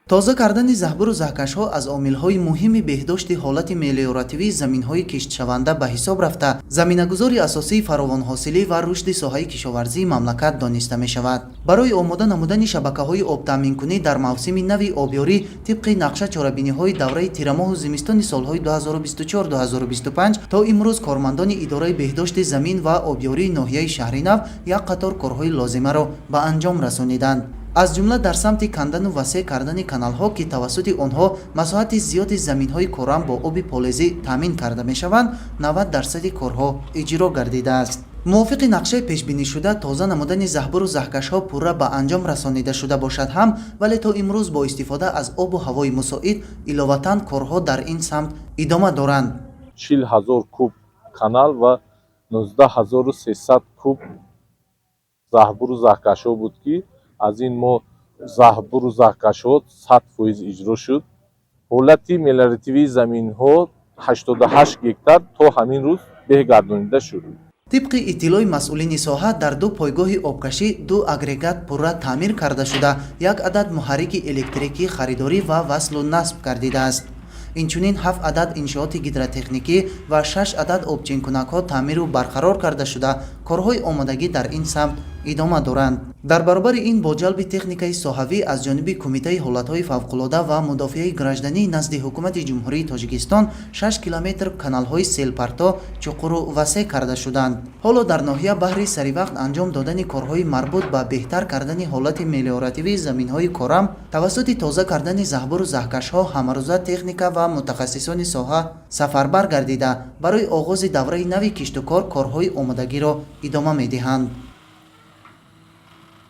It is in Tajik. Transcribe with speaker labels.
Speaker 1: Тоза кардани заҳбуру заҳкашҳо аз омилҳои муҳими беҳдошти ҳолати мелиоративии заминҳои киштшаванда ба ҳисоб рафта, заминагузори асосии фаровонҳосилӣ ва рушди соҳаи кишоварзии мамлакат дониста мешавад. Барои омода намудани шабакаҳои обтаъминкунӣ дар мавсими нави обёрӣ тибқи нақша чорабиниҳои давраи тирамоҳу зимистони солҳои 2024-2025 то имрӯз кормандони идораи беҳдошти замин ва обёрии ноҳияи Шаҳринав як қатор корҳои лозимаро ба анҷом расониданд. Аз ҷумла дар самти кандану васеъ кардани каналҳо, ки тавассути онҳо масоҳати зиёди заминҳои корам бо оби полезӣ таъмин карда мешаванд, 90 дарсади корҳо иҷро гардидааст. Мувофиқи нақшаи пешбинишуда, тоза намудани заҳбуру заҳкашҳо пурра ба анҷом расонида шуда бошад ҳам, вале то имрӯз бо истифода аз обу ҳавои мусоид иловатан корҳо дар ин самт идома доранд.
Speaker 2: 40 000 куб канал ва 19 300 куб заҳбуру заҳкашҳо буд, ки аз ин мо заҳбуру заҳкашҳо 100% иҷро шуд. Ҳолати мелиоративии заминҳо 88 гектар то ҳамин рӯз беҳ гардонида шуд.
Speaker 1: Тибқи иттилои масъулини соҳа, дар ду пойгоҳи обкашӣ ду агрегат пурра таъмир карда шуда, як адад муҳаррики электрикӣ харидорӣ ва васлу насб гардидааст. Инчунин ҳафт адад иншооти гидротехникӣ ва шаш адад обченкунакҳо таъмиру барқарор карда шуда, корҳои омодагӣ дар ин самт идома доранд. Дар баробари ин, бо ҷалби техникаи соҳавӣ аз ҷониби Кумитаи ҳолатҳои фавқулода ва мудофиаи гражданӣ назди Ҳукумати Ҷумҳурии Тоҷикистон 6 километр каналҳои селпарто чуқуру васеъ карда шуданд. Ҳоло дар ноҳия баҳри саривақт анҷом додани корҳои марбут ба беҳтар кардани ҳолати мелиоративии заминҳои корам тавассути тоза кардани заҳбуру заҳкашҳо ҳамарӯза техника ва мутахассисони соҳа сафарбар гардида, барои оғози давраи нави киштукор корҳои омодагиро идома медиҳанд.